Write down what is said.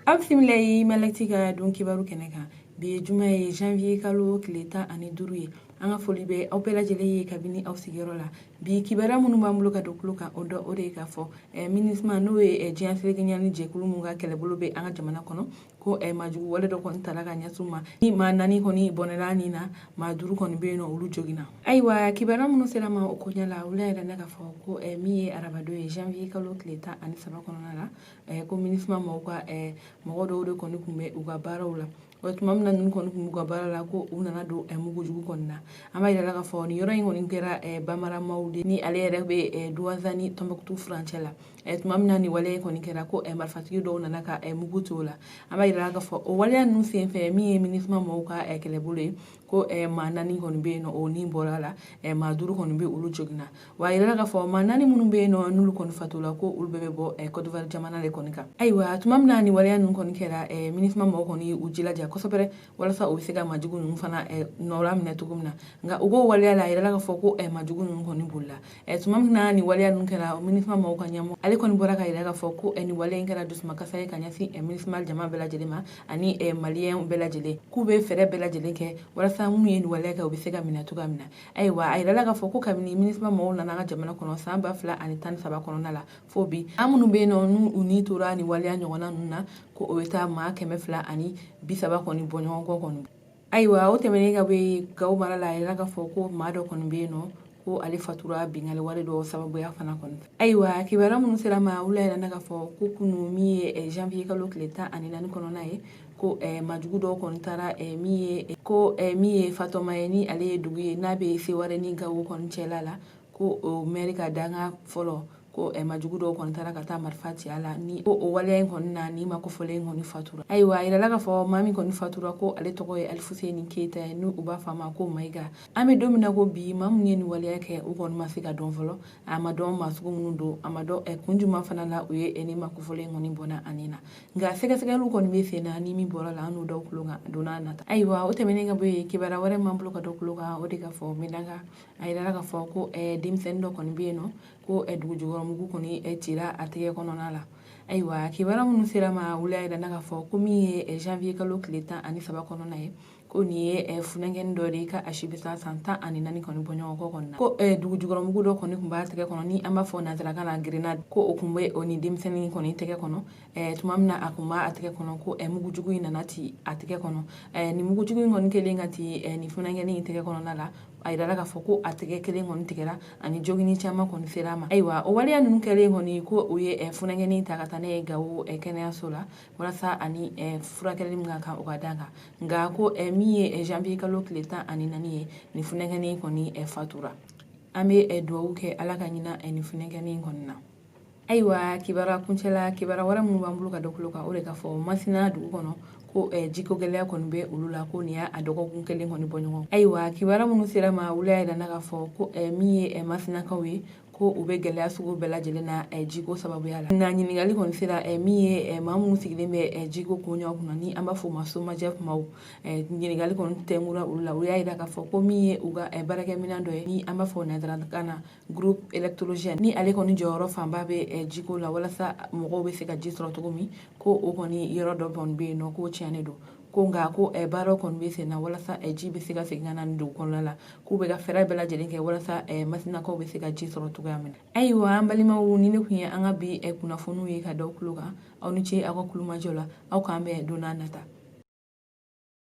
Aw bisimila ye Malactu ka don kibaru kɛnɛ kan. Bi ye juma ye, janvier kalo tile 15 ye. An ka foli bɛ aw bɛɛ lajɛlen ye kabini aw sigiyɔrɔ la. Bi kibaruya minnu b'an bolo ka don tulo kan, o dɔ o de ye k'a fɔ MINUSMA, n'o ye diɲɛ seleke naani jɛkulu min ka kɛlɛbolo bɛ an ka jamana kɔnɔ, ko maajugu wale dɔ kɔni tara ka ɲɛsin u ma, ni maa 4 kɔni bɔnɛla nin na, maa 5 kɔni bɛ yen nɔ, olu joginna. Ayiwa, kibaruya minnu sera ma o koɲɛ la, olu yɛrɛ ne k'a fɔ ko min ye arabadon ye, janvier kalo tile 13 kɔnɔna la, ko MINUSMA mɔgɔw ka mɔgɔ dɔw de kɔni tun bɛ u ka baaraw la. O tuma min na ninnu kɔni tun b'u ka baara la, ko u nana don mugujugu kɔni na. An b'a yira la k'a fɔ nin yɔrɔ in kɔni kɛra Bamara Mawudi, ni ale yɛrɛ bɛ Duwanza ni Tɔnbɔkutu furancɛ la. Tuma min na nin waleya kɔni kɛra, ko marifatigi dɔw nana ka mugu ci o la. An b'a yira la k'a fɔ o waleya ninnu senfɛ, min ye MINUSMA mɔgɔw ka kɛlɛbolo ye, ko maa 4 kɔni bɛ yen nɔ, o ni bɔra la, maa 5 kɔni bɛ olu joginna. Wa a yirala k'a fɔ maa 4 minnu bɛ yen nɔ, n'olu kɔni fatula, ko olu bɛɛ bɛ bɔ Côte d'Ivoire jamana de kɔni kan. Ayiwa, tuma min na nin waleya ninnu kɔni kɛra, MINUSMA mɔgɔw kɔni u jilaja kosɛbɛ walasa u bɛ se ka maajugu ninnu fana nɔra minɛ cogo min na. Nka u k'o waleya la, a yirala k'a fɔ ko maajugu ninnu kɔni bolila. Tuma min na nin waleya ninnu kɛra, MINUSMA mɔgɔw ka ɲɛmɔgɔ ale kɔni bɔra ka yira k'a fɔ ko nin waleya in kɛra dusumakasa ye ka ɲɛsin MINUSMA jama bɛɛ lajɛlen ma ani maliyɛnw bɛɛ lajɛlen, k'u bɛ fɛɛrɛ bɛɛ lajɛlen kɛ walasa minnu ye nin waleya kɛ, u bɛ se ka minɛ cogoya min na. Ayiwa, a yirala k'a fɔ ko kabini MINUSMA mɔgɔw nana an ka jamana kɔnɔ san 2013 kɔnɔna la fo bi, an minnu bɛ yen nɔ, n'u ni tora nin waleya ɲɔgɔnna ninnu na, ko o bɛ taa maa 230 kɔni bɔ ɲɔgɔn kɔ kɔni. Ayiwa, o tɛmɛnen ka bɔ yen, Gawo mara la, a yirala k'a fɔ ko maa dɔ kɔni bɛ yen nɔ, ko ale fatura binkanni wale dɔ sababuya fana kɔni. Ayiwa, kibaruya minnu sera ma, olu yɛrɛ na k'a fɔ ko kunu, min ye janvier kalo tile 14 kɔnɔna ye, ko maajugu dɔw kɔni taara min ye ko min ye Fatɔma ye, ni ale ye dugu ye n'a bɛ Seware ni Gawo kɔni cɛla la, ko o mɛri ka danga fɔlɔ, ko maajugu dɔw kɔni taara ka taa marifa ci a la. Ni ko o waleya in kɔni na, ni maa kofɔlen kɔni fatura. Ayiwa, a yirala k'a fɔ maa min kɔni fatura, ko ale tɔgɔ ye Alifuseni Keyita ye, n'u b'a fɔ a ma ko Mayiga. An bɛ don min na ko bi, maa minnu ye nin waleya kɛ, u kɔni ma se ka dɔn fɔlɔ. A ma dɔn maa sugu minnu don, a ma dɔn kun jumɛn fana la u ye nin maa kofɔlen kɔni bɔnna a ni na. Nka sɛgɛsɛgɛliw kɔni bɛ sen na, ni min bɔra la, an n'o da tulo kan don n'a nata. Ayiwa, o tɛmɛnen ka bɔ yen, kibaruya wɛrɛ m'an bolo ka da tulo kan, o de ka fɔ Menaka, a yirala k'a fɔ ko denmisɛnnin dɔ kɔni bɛ yen nɔ, ko dugujukɔrɔmugu kɔni cira a tɛgɛ kɔnɔna la. Ayiwa, kibaruya minnu sera ma, olu y'a yira k'a fɔ ko min ye janvier kalo tile 13 kɔnɔna ye, ko nin ye funankɛnin dɔ de ye, ka a si bɛ taa san 14 kɔni bɔ ɲɔgɔn kɔ kɔni na, ko dugujukɔrɔmugu dɔ kɔni tun b'a tɛgɛ kɔnɔ, ni an b'a fɔ nansarakan na grenade, ko o tun bɛ o ni denmisɛnnin kɔni tɛgɛ kɔnɔ. Tuma min na a tun b'a tɛgɛ kɔnɔ, ko mugujugu in nana ci a tɛgɛ kɔnɔ. Nin mugujugu in kɔni kɛlen ka ci nin funankɛnin in tɛgɛ kɔnɔna la, a yirala k'a fɔ ko a tɛgɛ kelen kɔni tigɛra ani jogini caman kɔni sera a ma. Ayiwa, o waleya ninnu kɛlen kɔni, ko u ye funankɛnin ta ka taa n'a ye Gawo kɛnɛyaso la walasa ani furakɛli min ka kan, o ka d'a kan. Nka ko min ye janvier kalo tile 14 ye, nin funankɛnin kɔni fatura. An bɛ dugawu kɛ Ala ka ɲina nin funankɛnin kɔni na. Ayiwa, kibaruya kuncɛla, kibaruya wɛrɛ minnu b'an bolo ka da tulo kan, o de ka fɔ Masina dugu kɔnɔ, ko jiko gɛlɛya kɔni bɛ olu la, ko nin y'a dɔgɔkun kelen kɔni bɔ ɲɔgɔn. Ayiwa, kibaruya minnu sera ma, olu y'a yira k'a fɔ ko min ye Masinakaw ye, ko u bɛ gɛlɛya sugu bɛɛ lajɛlen na jiko sababuya la. Na ɲininkali kɔni sera min ye maa minnu sigilen bɛ jiko koɲɛw kunna, ni an b'a fɔ o ma SOMAGEP maaw, ɲininkali kɔni tɛngura olu la. U y'a yira k'a fɔ ko min ye u ka baarakɛminɛn dɔ ye, ni an b'a fɔ nansarakan na groupe électrogène, ni ale kɔni jɔyɔrɔ fanba bɛ jiko la walasa mɔgɔw bɛ se ka ji sɔrɔ cogo min, ko o kɔni yɔrɔ dɔ kɔni bɛ yen nɔ, k'o tiɲɛnen don, ko nka ko baaraw kɔni bɛ sen na walasa ji bɛ se ka segin ka na nin dugu kɔnɔna la, k'u bɛ ka fɛɛrɛ bɛɛ lajɛlen kɛ walasa Masinakaw bɛ se ka ji sɔrɔ cogoya min na. Ayiwa, an balimaw, ni ne tun ye an ka bi kunnafoniw ye ka da tulo kan. Aw ni ce aw ka kulomajɔ la. Aw k'an bɛn don n'a nata.